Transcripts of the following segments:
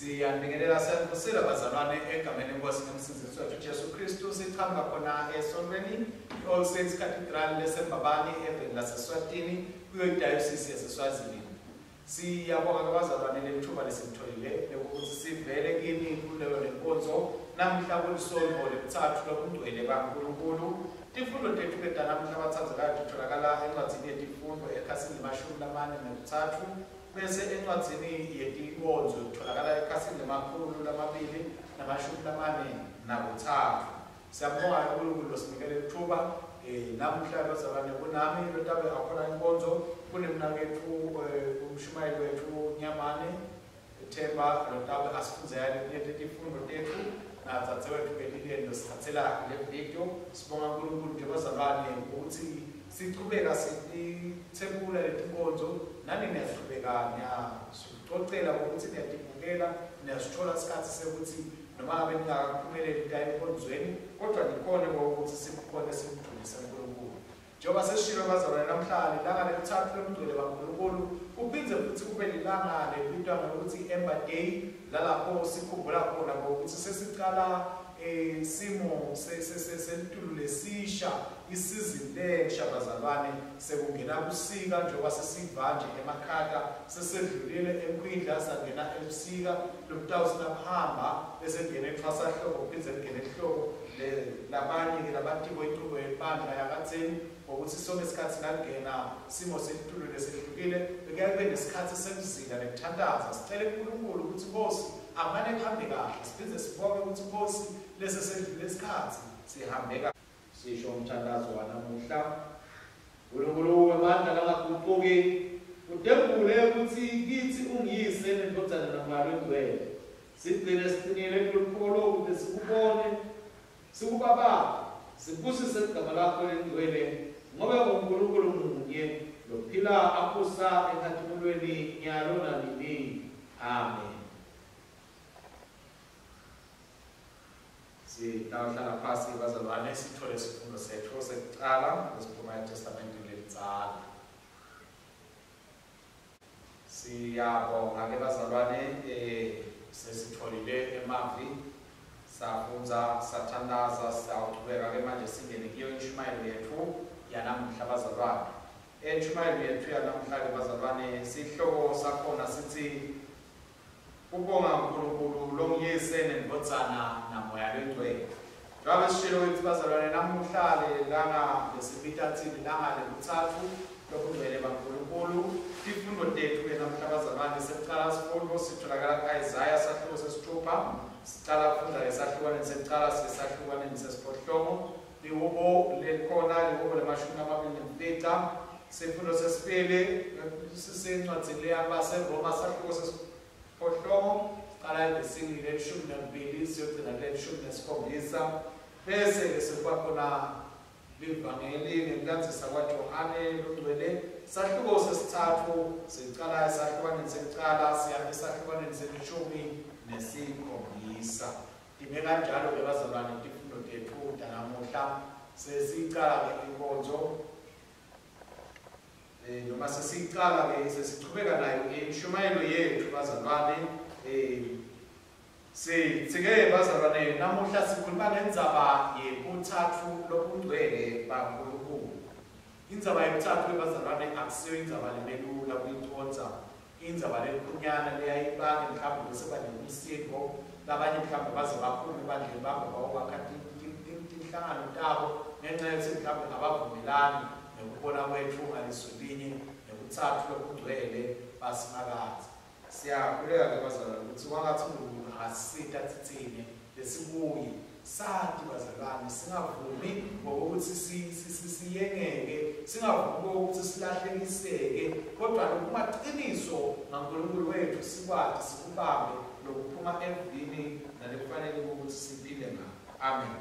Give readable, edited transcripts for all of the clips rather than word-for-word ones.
Siyanibingelela siyanivusela bazalwane egameni lenkosi nomsindzisi wethu Jesu Kristu. Sichamuka khona esontweni i-All Saints Cathedral leseMbabane eveni laseSwatini kuyo idayosisi yaseSwazini. Siyabonga ke bazalwane lelithuba lesilitholile lokuthi sivele kini kuleyo lenkonzo namhla kulisonto lebutsatfu lobungcwele baNkulunkulu. Tifundo tetfu ke tanamuhla batsandzekayo titholakala encwadzini yetifundo ekhasini 43 bese encwadzini yetinkonzo itholakala ekhasini 243. Siyabonga uNkulunkulu losinikele lithuba namuhla bazalwane kunami lotabe akhona inkonzo kunemnaketfu umshumayeli wetfu Nyamane Themba lotabe asifundzela letinye tifundo tetfu nadzadzewetfu Belileni losithathela le video. Sibonga uNkulunkulu nje bazalwane ukuthi sichubeka sithebula letinkonzo nani niyachubeka niyasicocela ukuthi niyatibukela niyasithola isikhathi sekuthi noma ngabe ningakaphumeleli ta enkonzweni kodwa nikhone ukuthi sikhone simdvumise uNkulunkulu. Njengoba sesishilo bazalwane namhla lilanga lelitsatfu lomgcwele baNkulunkulu kuphindze futhi kube lilanga lelibitwa ngekuthi i-Ember Day lalapho sikhumbula khona ngokuthi sesicala simo selitulu lesisha isizini lensha bazalwane sekungena busika njengoba sesiva nje emakhata sesedlulile enkwindla sangena ebusika lobutawuthi nakuhamba bese kungena ethwasahlobo kuphindze kungene ehlobo labanye ke labatiko inchubo yebandla yakadzeni ngokuthi sonke isikhathi nakungena simo selitulu lesehlukile bekuyaye kube nesikhathi sekuzila nekuthantaza sicele uNkulunkulu ukuthi Nkosi amane kuhambe kahle siphindze sibonge ukuthi Nkosi lesi sedlule isikhathi sihambe kahle. Sisho umthandazo wanamuhla. Nkulunkulu wemandla langaguquki udembule ukuthi kithi ungiyise nendvodzana naMoya Longcwele. Sigcine siqinile kulukholo ukuze sikubone sikubabate sibusise igama lakho lelingcwele ngobe unguNkulunkulu munye lophila abusa enkhatimulweni nyalo nanini. Amen. Sitawuhlala phasi bazalwane sithole isifundo sethu sekucala lesiphuma eTestamentini lelidzala. Siyabonga ke bazalwane sesitholile emavi safundza sathandaza siyawuchubeka ke manje singene kuyo inshumayelo yethu yanamuhla bazalwane. Entshumayelo yethu yanamuhla ke bazalwane sihloko sakhona sithi kubonga uNkulunkulu longiyise nendvodzana naMoya Longcwele. Njengoba sishilo ukuthi bazalwane namuhla lelanga lesibita thini langa lekutsatfu lobungcwele baNkulunkulu. Tifundo tetfu ke namuhla bazalwane sekucala sifundo sitholakala ku-Isaya sahluko sesithupha. Sicala kufundza esahlukwaneni sekucala sisesahlukwaneni sesiphohlongo. Lihubo lelikhona lihubo le-25. Sifundo sesibili sisencwadzini leyabaseRoma sahluko sesiphohlongo siqala evesini le-12 siyogcina kule-17 bese ke sekuba khona livangeli ngekulandzisa kwaJohane longcwele sahluko sesithathu sicala esahlukwaneni sekucala siya esahlukwaneni se-17. Time kanjalo ke bazalwane tifundo tetfu tanamuhla. Sesicala ke inkonzo noma sesicala ke sesichubeka nayo inshumayelo yethu bazalwane. Sithi-ke bazalwane namuhla sikhuluma ngendzaba yebuthathu lobungcwele baNkulunkulu. Indzaba yebuthathu bazalwane akusiyo indzaba lemelula kuyiconza, indzaba lenkhunyana leyayibange mhlawumbe bese banemisindo labanye mhlawumbe baze baphume ebandleni bahambe bayobakha tinhlangano tabo ngenxa yokuthi mhlawumbe abavumelani nekubona kwetfu ngaliso linye nebutsatfu lobungcwele basimakadze. Siyakhuleka ke bazalwane ukuthi kwangathi uNkulunkulu angasisita tsitsine lesibuye sati bazalwane singavumi ngokuthi siyengeke singavumi ngokuthi silahlekiseke kodwa lokumaqiniso ngaNkulunkulu wethu sikwati sikubambe lokuphuma evini nalekufanele ukuthi siphile ngako. Amen.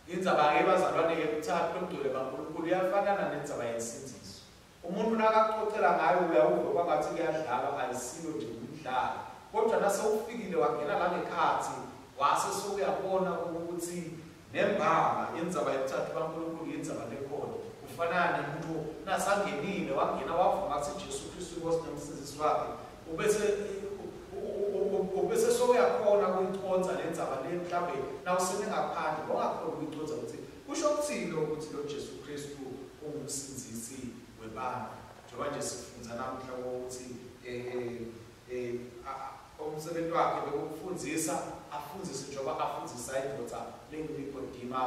Indzaba ke bazalwane ke butsatfu lobungcwele baNkulunkulu iyafanana nendzaba yensindziso. Umuntu nakakucocela ngayo uyawuva kwangathi kuyadlalwa ayisiyo nje umdlalo. Kodwa nasewufikile wangena la ngekhatsi wase sewuyabona ukuthi nembala indzaba yebuthathu baNkulunkulu indzaba lekhona. Kufanana nemuntu nasangenile wangena wavuma kutsi Jesu Kristu inkosi nomsindzisi wakhe ubese Ubese sowuyakhona kuyiconza le ndzaba le mhlawumbe nawuseme ngaphandle bongakhona ukuyiconza ukuthi kusho ukuthini ukuthi lo Jesu Kristu ungumsindzisi webantu. Njengoba nje sifundza namuhla ukuthi umsebenzi wakhe bekukufundzisa, afundzise njengoba afundzisa indvodza lenguNikodima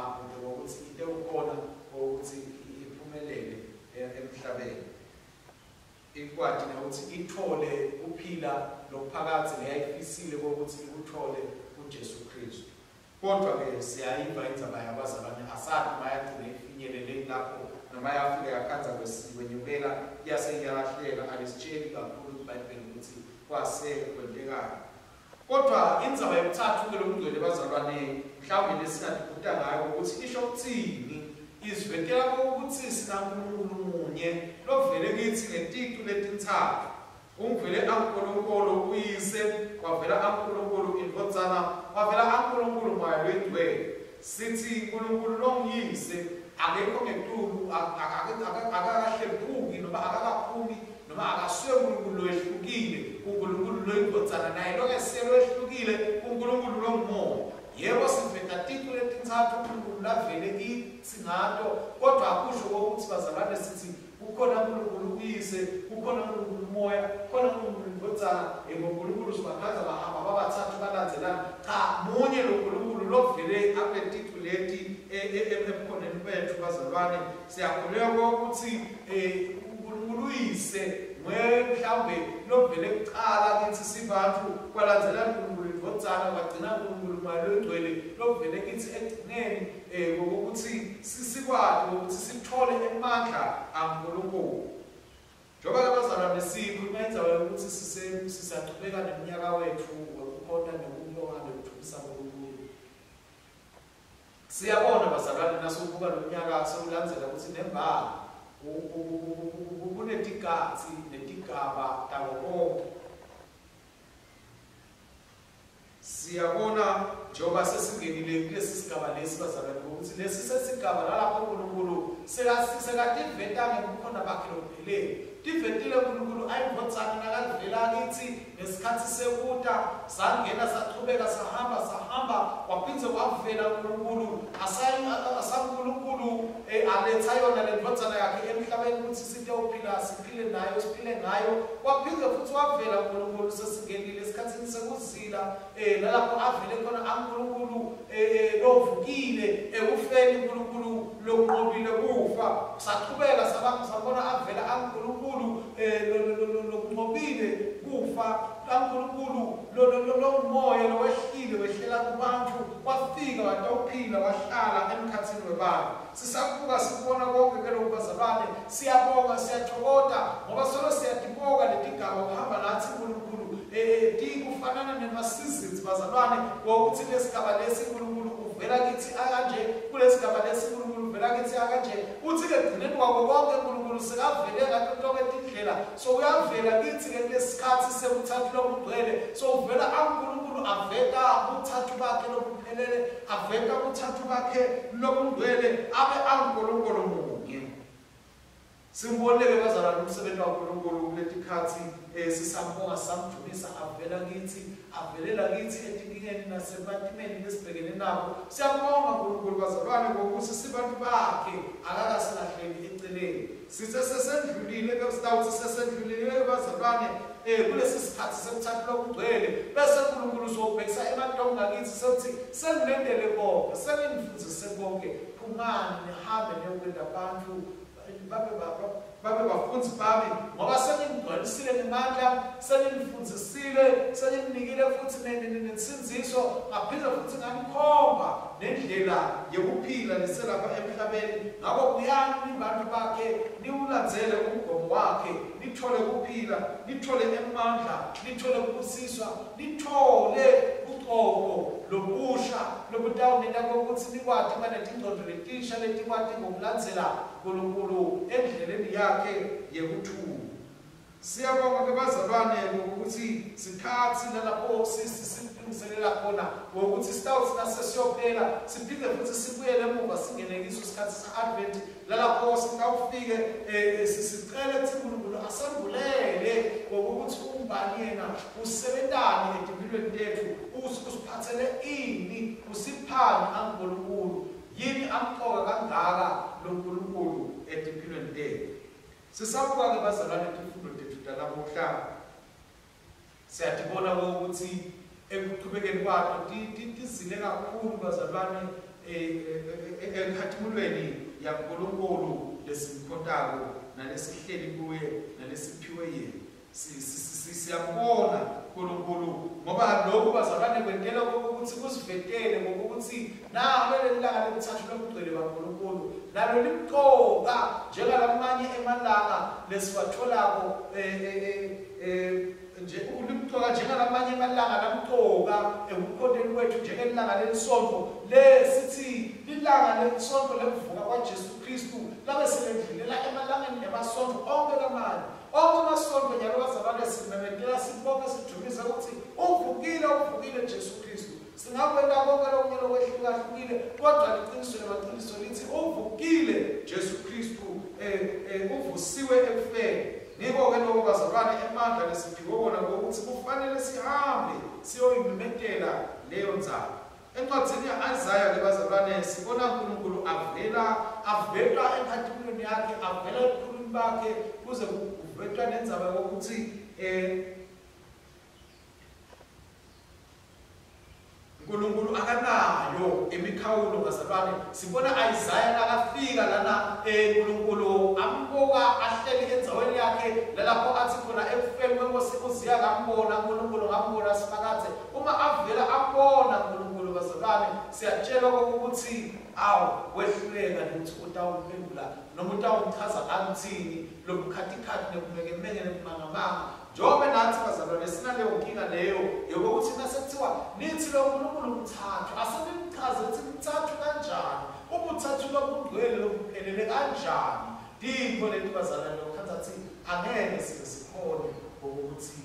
ukuthi into ukhona ukuthi iphumelele emhlabeni, ikwati nokuthi ithole kuphila lokuphakadze leyayifisile kokuthi ikuthole kuJesu Kristu. Kodwa-ke siyayiva indzaba yabazalwane, asazi noma yagcina ifinyelele lapho noma yafika yakhandza kwenyukela yase iyalahleka. Alisitsheli kakhulu iBhayibheli ukuthi kwase kwentekani. Kodwa indzaba yobuthathu-ke lobungcwele bazalwane mhlawumbe lesingaduduta ngayo ukuthi isho ukuthini, isivetela ukuthi sinaNkulunkulu munye lovele kithi ngeticu letintsatfu. Ungivele aNkulunkulu uyise, wavela aNkulunkulu indvodzana, wavela aNkulunkulu Moya Loyingcwele. Sithi uNkulunkulu longuyise akekho ngetulu, akakahlephuki noma akakaphumi noma akasuye uNkulunkulu lowehlukile kuNkulunkulu loyindvodzana, naye lokesiye lowehlukile kuNkulunkulu longumoya. Yebo, siveta ticu letintsatfu uNkulunkulu lavele kithi ngato, kodwa akusho ukuthi bazalwane sithi kukhona uNkulunkulu uyise, kukhona uNkulunkulu umoya, kukhona uNkulunkulu indvodzana, ngoNkulunkulu sibakhandza bahamba babathathu balandzelana. Cha, munye lo Nkulunkulu lovele akuleticu leti ebukhoneni bethu bazalwane. Siyakholelwa ukuthi uNkulunkulu uyise nguye mhlawumbe lovele kucala kithi sibantu, kwalandzela uNkulunkulu indvodzana, kwagcina uNkulunkulu umoya loyingcwele lovele kithi ekugcineni ngokuthi sikwati ukuthi sithole emandla aNkulunkulu. Njengoba ke bazalwane sikhuluma indzaba yokuthi sisachubeka neminyaka wethu wekukhonta nekubonga nekudumisa uNkulunkulu. Siyabona bazalwane nasubuka lo mnyaka sewulandzela ukuthi nembala kunetikhatsi netigaba tawo konke. Siyabona njengoba sesingenile kulesi sigaba lesi bazalwane ukuthi lesi sesigaba lalapho uNkulunkulu sekativeta ngebukhona bakhe lobuphelele. Tivetile uNkulunkulu ayindvodzana nakalivela kithi ngesikhathi sekuta, sangena sachubeka sahamba sahamba, waphindze wavela uNkulunkulu asaNkulunkulu aletha yona le ndvodzana yakhe emhlabeni ukuthi sitewuphila siphile nayo siphile ngayo. Waphindze futhi wavela uNkulunkulu sesingenile esikhathini sekuzila nalapho avele khona aNkulunkulu lovukile ekufeni, uNkulunkulu lokunqobile kufa. Sachubeka sabona avela aNkulunkulu lokunqobile kufa, aNkulunkulu lomoya lowehlile wehlela kubantu, wafika watawuphila wahlala emkhathini webantu. Sisakubuka sikubona konke ke lokhu bazalwane, siyabonga siyathokoza ngoba solo siyatibuka letigaba kuhamba nathi uNkulunkulu kufanana nema-seasons bazalwane, ngokuthi lesigaba lesi uNkulunkulu uvela kithi akanje, kulesigaba lesi uNkulunkulu uvela kithi akanje. Uthi-ke ekugcineni kwako konke uNkulunkulu sekavele ngato tonke tindlela, so uyavela kithi-ke kulesikhathi sebuthathu lobungcwele. So uvela aNkulunkulu aveta buthathu bakhe lobuphelele, aveta buthathu bakhe lobungcwele, abe aNkulunkulu munye. Simbonile bazalwane umsebenzi waNkulunkulu kuletikhathi sisambonga samdumisa avela kithi, avelela kithi etinkingeni nasebatimeni lesibhekene nabo. Siyabonga uNkulunkulu bazalwane ngokuthi sibantu bakhe akakasilahleli eceleni. Sithe sesendlulile ke sitawuthi sesendlulile bazalwane kulesi sikhathi sebuthathu lobungcwele, bese uNkulunkulu uzobhekisa ematonga kithi sethi sengilendele konke, senginifundise konke, phumani nihambe niyokwenda abantu babe bafundzi bami, ngoba seningigcwalisile ngemandla, seninifundzisile, senininikile futhi nensindziso, ngaphinde futhi nganikhomba nendlela yekuphila leselapha emhlabeni. Ngakho buyani nibantu bakhe, niwulandzele umgomo wakhe, nithole kuphila, nithole emandla, nithole kubusiswa, nithole bucobo lobusha lobutawunenta kokuthi nikwati kuba netingcondo letinsha letikwati ngokulandzela uNkulunkulu endleleni yakhe yekuthula. Siyabonga ke bazalwane ngokuthi sikhathi nalapho silungiselela khona ngokuthi sitawuthi nasesiyophela siphinde futhi sibuyele emuva singene kiso isikhathi se-Advent, lalapho sitawufike sisicele ukuthi uNkulunkulu asembulele ngokuthi ungubani yena, usebentani etimpilweni tetfu, usiphathele ini, usiphani aNkulunkulu, yini amqoka kangaka lo Nkulunkulu etimpilweni tetfu. Sisabuka-ke bazalwane tifundo tetfu tanamuhla, siyatibona ukuthi ekuchubekeni kwato tizile kakhulu bazalwane enkhatimulweni yaNkulunkulu lesimkhontako nalesihleli kuye nalesiphiwe yena. Siyabona uNkulunkulu ngoba lokhu bazalwane kwentela ukuthi kusivetele ngokuthi nalo leli langa lekuthathu lobugcwele baNkulunkulu nalo limqoka njengalamanye emalanga lesiwatholako nje limqoka njengalamanye emalanga lamqoka ekukhonteni kwethu njengelanga lelisonto lesithi lilanga lelisonto lekuvuka kwaJesu Kristu labe selendlulela emalangeni emasonto onke lamanye. Onke amasonto nyalo bazalwane simemetela sibonge sidumise ukuthi uvukile, uvukile Jesu Kristu. Singakwenta konke lokunye lokwehlukahlukile kodwa liqiniso lemaqiniso lithi uvukile Jesu Kristu, uvusiwe ekufeni. Ngiko-ke lokho bazalwane emandla lesiphiwe wona ngokuthi kufanele sihambe siyoyimemetela leyo ndzaba. Encwadzini ya-Isaya ke bazalwane sibona uNkulunkulu avela avetwa enkhatimulweni yakhe, avela ebukhulwini bakhe kuze kuvetwa nendzaba yokuthi uNkulunkulu akanayo imikhawulo bazalwane. Sibona Isaya nakafika lana uNkulunkulu ambuka ahleli endzaweni yakhe lalapho athi khona ekufeni kwenkosi uZiya ngambona uNkulunkulu, ngambona simakadze. Uma avela ambona uNkulunkulu bazalwane, siyatshelwa ukuthi awu wehluleka ukuthi utawumphendula noma utawumchaza anthini lobukhatikhathi nebumenemene nebumangamanga. Njengoba nathi bazalwane sinaleyo nkinga leyo yokuthi nasekuthiwa nithi lo Nkulunkulu mthathu, asenimchaze ukuthi mthathu kanjani, ubuthathu lobungcwele lobuphelele kanjani. Tintfo leti bazalwane lokukhatha thi angeke size sikhone ukuthi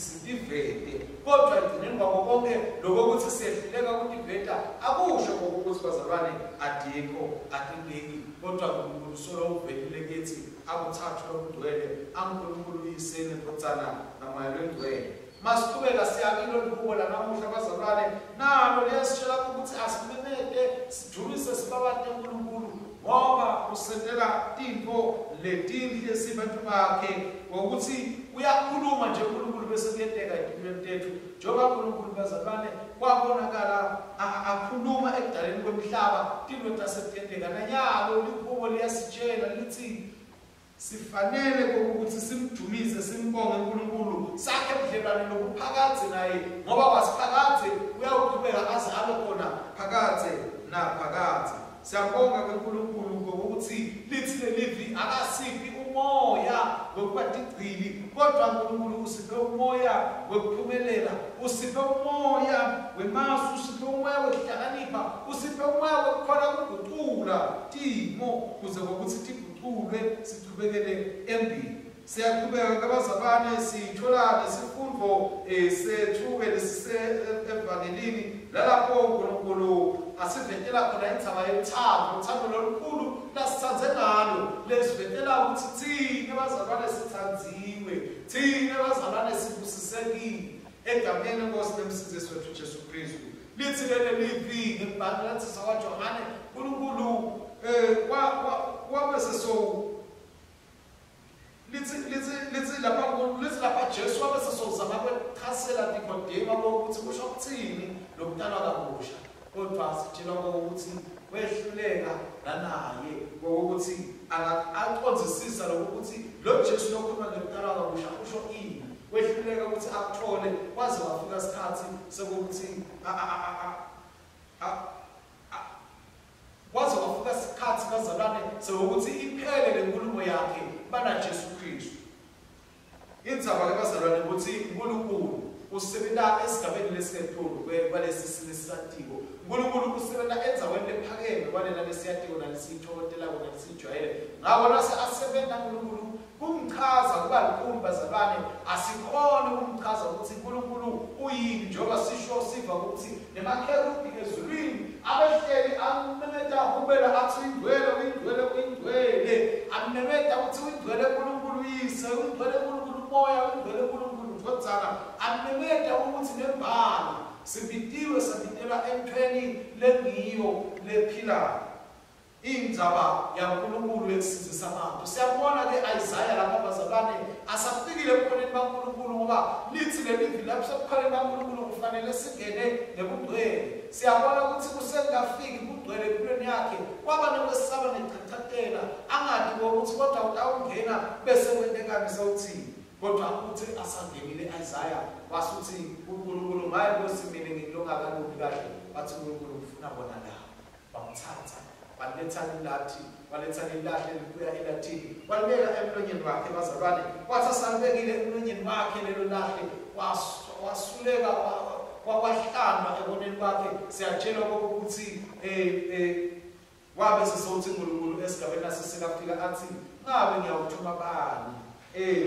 sitivete, kodwa ekugcineni kwako konke lokho ukuthi siyehluleka ukutiveta akusho ukuthi bazalwane adikho atindeki, kodwa uNkulunkulu solo uvelile kithi akuthathu lobungcwele aNkulunkulu uyise neNdvodzana naMoya loNgcwele. Masiqhubeka siyakilo lihubo lanamuhla bazalwane, nalo liyasitshela ukuthi asimemete sidumise sibabate uNkulunkulu ngoba usentela tintfo letinhle sibantu bakhe, ngokuthi uyakhuluma nje uNkulunkulu bese kuyenteka empilweni tethu. Njengoba uNkulunkulu bazalwane kwabonakala akhuluma ekudaleni kwemhlaba, tintfo tasekuyenteka. Nanyalo lihubo liyasitshela lithi sifanele ukuthi simdumise simbonge uNkulunkulu, sakhe budlelwane lobuphakadze naye ngoba wasiphakadze uyawuqhubeka aze abe khona phakadze naphakadze. Siyabonga kuNkulunkulu ngokuthi lithi lelivi akasiphi umoya wekuba tigcili, kodwa uNkulunkulu usiphe umoya wekuphumelela, usiphe umoya wemasu, usiphe umoya wekuhlakanipha, usiphe umoya wekukhona kugucula timo kuze ngokuthi tiguculwe sichubekele embili. Siyaqhubeka ke bazalwane sithola nesifundvo sethu-ke lesise evangelini lalapho uNkulunkulu asivetela khona indzaba yothando, uthando lolukhulu lasithandze ngalo, lesivetela ukuthi thina bazalwane sithandziwe, thina bazalwane sibusisekile egameni lenkosi nemsindzisi wethu Jesu Kristu. Lithi leli livi ngebhalo lathi sakwaJohane uNkulunkulu wabese so lithi lapha Jesu wabese sozama kwechasela Nikodema ukuthi kusho ukuthini lokutalwa kabusha, kodwa sitshelwa ukuthi wehluleka nanaye ngokuthi aqondzisisa lokuthi lo Jesu lokhuluma ngekutalwa kabusha usho ini. Wehluleka ukuthi akuthole kwaze wafika isikhathi sekuthi kwaze wafika isikhathi bazalwane sekuthi iphele lenkulumo yakhe bana Jesu Kristu. Indzaba ke bazalwane ukuthi uNkulunkulu usebenta esigabeni lesingetulu kwalesi lesisatiko. uNkulunkulu usebenta endzaweni lephakeme kwalena lesiyatiko nalesiyithokotelako nalesiyijwayele. Ngako nase asebenta uNkulunkulu kumchaza kuba lukhulu bazalwane, asikhona ukumchaza ukuthi uNkulunkulu uyini, njengoba sisho siva ukuthi nemakherubhi ezulwini abehleli amemeta hubela athi ingcwele ingcwele ingcwele. Amemeta ukuthi ungcwele uNkulunkulu uyise, ungcwele uNkulunkulu umoya, ungcwele uNkulunkulu ndvodzana. Amemeta ukuthi nembala sibitiwe sabitelwa entweni lengiyo lephilayo. Indzaba yaNkulunkulu yekusindzisa abantu. Siyabona ke Isaiah lapha bazalwane asafikile ebukhoneni baNkulunkulu, ngoba lithi lelivi lapho sebukhoneni baNkulunkulu kufanele singene ngebungcwele. Siyabona ukuthi kusengafiki ubungcwele empilweni yakhe, kwaba nekwesaba nechachatela, angati ukuthi kodwa utawungena bese kwentekani sewuthini. Kodwa uthi asangenile Isaiah wasuthi uNkulunkulu ngaye Nkosi mina ngilongakalungi kahle, wathi uNkulunkulu ngifuna bona la. Bamthatha baletha lilathi, baletha lilahle libuya elathini, walibeka emlonyeni wakhe bazalwane. Wathi asalibekile emlonyeni wakhe lelo lahle, wasuleka wahlanwa eboneni kwakhe. Siyatshelwa ukuthi wabe sesewuthi uNkulunkulu esigabeni asesekafika athi ngabe ngiyawuthuma bani?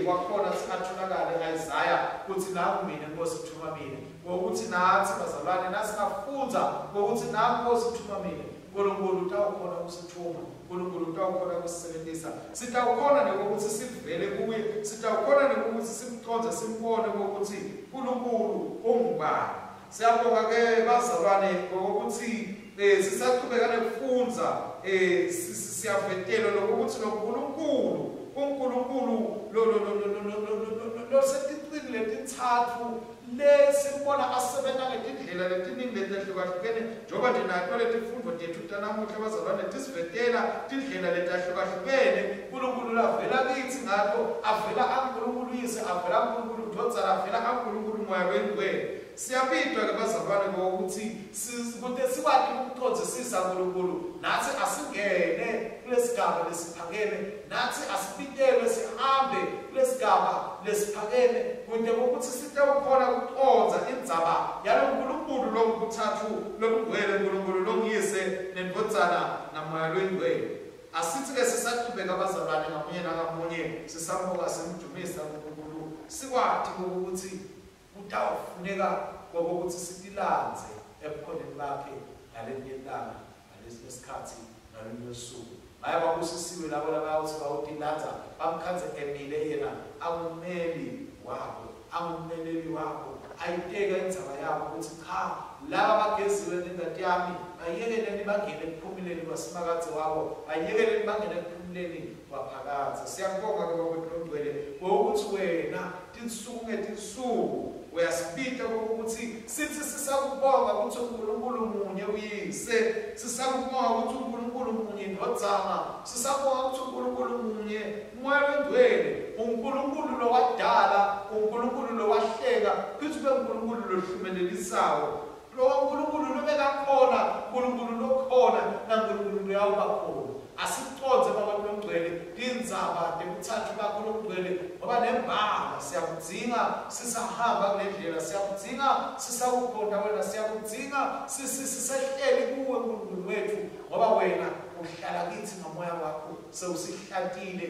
Wakhona atholakale Isaiah kuthi nangu mina Nkosi thuma mina. Ngokuthi nathi bazalwane nasingafundza ngokuthi nangu Nkosi thuma mina, uNkulunkulu utawukhona ukusithuma, uNkulunkulu utawukhona ukusisebenzisa. Sitawukhona nokuthi sivele kuye, sitawukhona nokuthi simconze simbone ukuthi uNkulunkulu ungubani. Siyabonga ke bazalwane ngokuthi sisaqhubeka nekufundza, siyavetela lokuthi lo uNkulunkulu uNkulunkulu lo lo lo lo lo seticini letintsatfu lesibona asebenza ngetindlela letiningi letehlukahlukene, njengoba nje nato letifundvo tetfu tanamuhla bazalwane tisivetela tindlela letahlukahlukene uNkulunkulu lavela kitsi ngato, avela aNkulunkulu uyise, avela aNkulunkulu ndvodzana, avela aNkulunkulu moya wengcwele. Siyabidwa ke bazalwane ngokuthi kute sikwati ukucondzisisa uNkulunkulu, nathi asingene kulesigaba lesiphakeme, nathi asibitelwe sihambe kulesigaba lesiphakeme kute ukuthi sitewukhona ukucondza indzaba yalo uNkulunkulu longuthathu lobungcwele, uNkulunkulu longiyise nendvodzana namoya lwengcwele. Asithi ke sisaqhubeka bazalwane ngamunye nangamunye sisambuka simdumisa uNkulunkulu, sikwati ukuthi kutawufuneka kokuthi sitilandze ebukhoneni bakhe ngalelinye ilanga, ngalesinye isikhathi, ngalolunye usuku. Ngaye babusisiwe labo labayawuthi bawutilandza bamkhandze emile yena angummeli wabo, angummeleli wabo, ayiteka indzaba yabo ukuthi cha, laba bageziwe nengati yami, bayekeleni bangene ekuphumuleni kwasimakadze wabo, bayekeleni bangene ekuphumuleni kwaphakadze. Siyakubonga ke Baba Longcwele ngokuthi wena tinsuku ngetinsuku uyasibita ukuthi sithi sisakubonga ukuthi uNkulunkulu munye uyise, sisakubonga ukuthi uNkulunkulu munye indvodzana, sisakubonga ukuthi uNkulunkulu munye moya wengcwele, uNkulunkulu lowadala, uNkulunkulu lowahleka, futhi ube uNkulunkulu lohlumelelisayo, lo uNkulunkulu lobekakhona, uNkulunkulu lokhona naNkulunkulu loyawuba khona. Asicondze Baba Longcwele tindzaba tekuthathu bakho longcwele, ngoba nembala siyakudzinga sisahamba kule ndlela, siyakudzinga sisakukhonta wena, siyakudzinga sisehleli kuwe uNkulunkulu wethu, ngoba wena uhlala kithi ngomoya wakho, sewusihlatile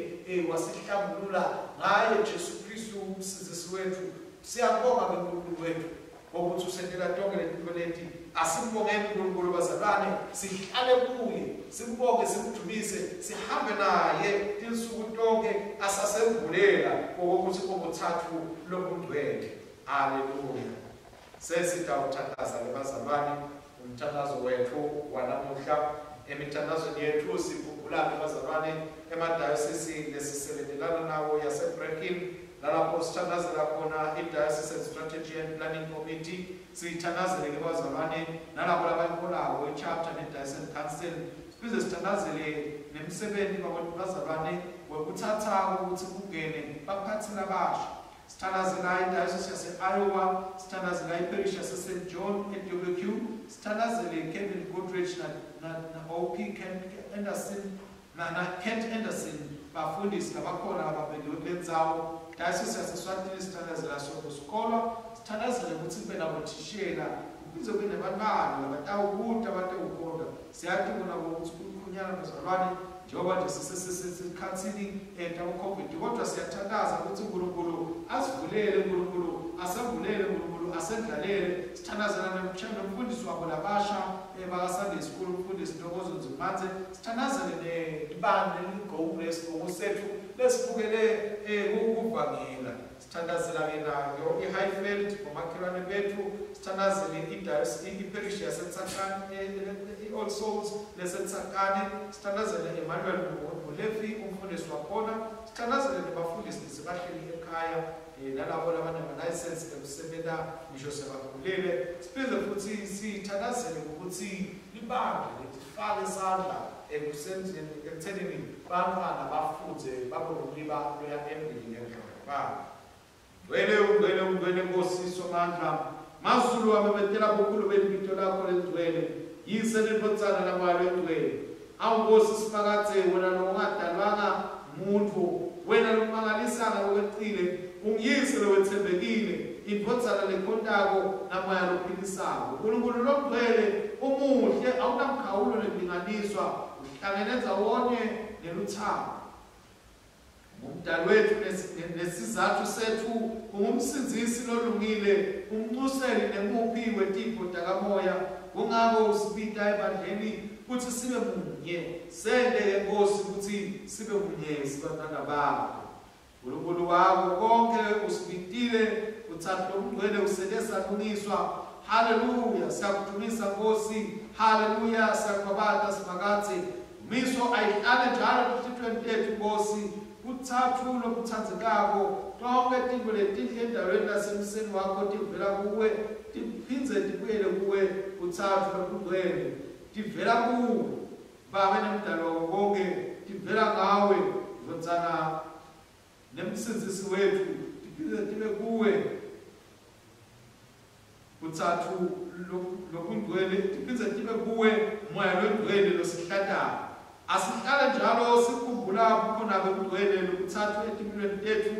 wasihlambulula ngaye Jesu Kristu umsindzisi wethu. Siyabonga ke uNkulunkulu wethu ngokuthi usentela tonke letintfo leti. Asimbongeni uNkulunkulu bazalwane, sihlale kuye, simbonge, simdumise, sihambe naye tinsuku tonke asasemvulela ngokuthi ubuthathu lobungcwele. Haleluya. Sesitawuthandaza ke bazalwane, umthandazo wethu wanamuhla. Emithandazweni yethu sikhumbula ke bazalwane emadayosisi lesisebenzelana nawo yaseBreckin, nalapho sithandazela khona i-Diocesan Strategy and Planning Committee. Siyithandazele ke bazalwane nalabo labayiholako i-chapter ne-Diocesan Council. Siphinde sithandazele nemsebenzi bazalwane wekuthatha ukuthi kungene baphathi labasha. Sithandazela i-Diocese yase-Iowa, sithandazela i-parish yase-St John e-WQ, sithandazele Kevin Goodrich na O.P. Kent Anderson na Kent Anderson, bafundisi labakhona ababekiwe kule ndzawo. Diocese yaseSwatini sithandazela sonke sikolwa, sithandazele ukuthi kube nabothishela, kuphinde kube nebantwana labatawukuta batewukhonda. Siyati kona ukuthi kukhulunyana bazalwane njengoba nje sisesikhathini tabo-COVID, kodwa siyathandaza ukuthi uNkulunkulu asivulele, uNkulunkulu asembulele, uNkulunkulu asendlalele. Sithandazela nomfundisi wabo labasha baka-Sunday School, umfundisi Ntokozo Nzimandze. Sithandazele nelibandla leligoku lesigoku sethu lesibukele ukuvangela. Sithandazela-ke nayo i-Highveld ngomakhelwane bethu. Sithandazele i-parish yaseTsakane, i-All Souls leseTsakane. Sithandazele Emmanuel Molefi, umfundisi wakhona. Sithandazele nabafundisi lesebahleli ekhaya, nalabo labanama-license ekusebenza ngisho sebakhulile. Siphinde futhi sithandazele ukuthi libandla letifake isandla ekusenzeni ekuthenini bantwana bafundze babe ngumliba loya embili ngendlela babo. Ngcwele, ungcwele, ungcwele Nkosi Somandla. Mazulu amemetela bukhulu belibito lakho lengcwele. Yise nendvodzana naMoya longcwele. Awu Nkosi Simakadze, wena longadalwanga muntfu, wena lomangalisa ngalokwecile, ungiyise lowetsembekile, indvodzana lekhontako naMoya lophilisako. Nkulunkulu longcwele, umuhle, awunamkhawulo nekulinganiswa, uhlangene ndzawonye neluthando. Umdali wethu nesizathu sethu, ungumsindzisi lolungile, umncuseli nemuphi wetipho takamoya. Kungako usibita ebandleni kutsi sibe munye. Sente-ke Nkosi kutsi sibe munye sibantwana bakho. Nkulunkulu wakho konke usibitile, utsatfu lobungcwele usente salungiswa. Haleluya, siyakudumisa Nkosi. Haleluya, siyakubabata Simakadze. Miso ayihlale njalo etinhlitiyweni tetfu Nkosi. Kutsatfu lokutsandzekako, tonke tintfo letinhle endalweni nasemseni wakho tivela kuwe, tiphindze tibuyele kuwe. Kutsatfu lokungcwele tivela kuwe, Babe nemdali wako konke, tivela ngawe, Ndvodzana nemsindzisi wetfu, tiphindze tibe kuwe. Kutsatfu lokungcwele tiphindze tibe kuwe, Moya longcwele losihlatako. Asihlale njalo sikhumbula bukhona bebungcwele lobutsatfu etimphilweni tetfu,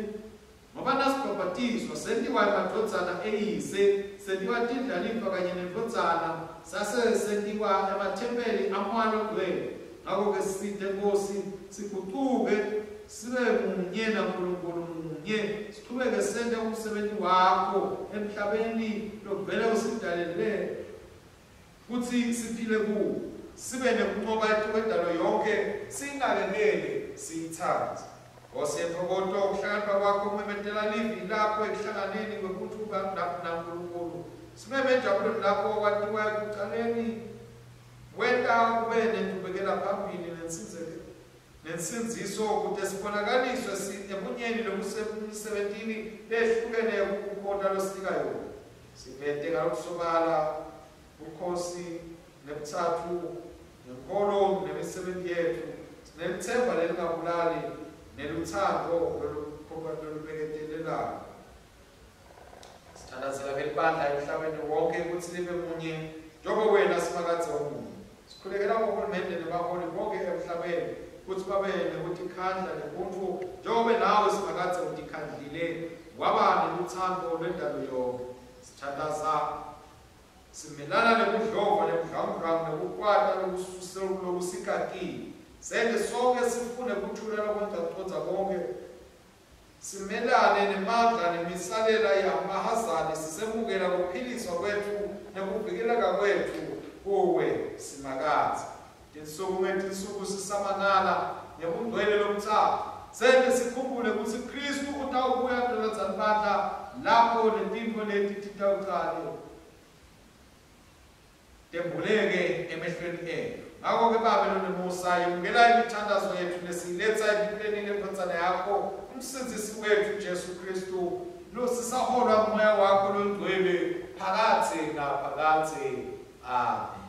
ngoba nasibhabhatiswa sentiwa emadvodzana eyise, sentiwa tindlalifa kanye nendvodzana, sase sentiwa emathempeli aMoya longcwele. Ngako-ke sisite Nkosi sigucuke sibe munye naNkulunkulu munye, sichubeke sente umsebenti wakho emhlabeni lovele usidalele kutsi siphile kuwo, sibe nekuncoba etikwendalo yonke, siyinakekele, siyitsandze. Nkosi yentfokoto, kuhlakanipha kwakho kumemetela livi lakho ekuhlanganeni kwebuntfu naNkulunkulu. Simeme enjabulweni lakho kwatiwa ekucaleni, wenta kube nenchubekela phambili nensindziso kute sibonakaliswe ebunyeni lobusemisebentini lehlukene kukhonta losinika yona. Sivete ngalokusobala bukhosi nebutsatfu nenkholo nemisebenti yetfu, sinelitsemba lelingabulali nelutsandvo lolubeketelelako. Sithandazela belibandla emhlabeni wonke kutsi libe munye njengoba wena Simakadze umunye. Sikhulekela bohulumende nebaholi bonke emhlabeni kutsi babe nekutikhandla nebuntfu njengoba nawe Simakadze utikhandlile waba nelutsandvo lwendalo yonke. Sithandaza simelana nebudlova nebudlwangudlwangu nekukwata lokusikakile. Sente sonke sifune kuthula lokwengcacondza konke, simelane nemandla nemisalela yamahazane, sisemukela kuphiliswa kwetfu nekuvikeleka kwetfu kuwe Simakadze. Tinsuku ngetinsuku sisamangala ngebungcwele lobutsatfu. Sente sikhumbule kutsi Khristu utawubuya kulelo bandla lapho letintfo leti titawucale tembuleke emehlweni etfu. Ngako-ke Babe lonemusa, yemukela imithandazo yetfu lesiyiletsa ebitweni lendvodzana yakho, umsindzisi wetfu Jesu Khristu, losisaholwa nguMoya wakho longcwele phakadze naphakadze. Amen.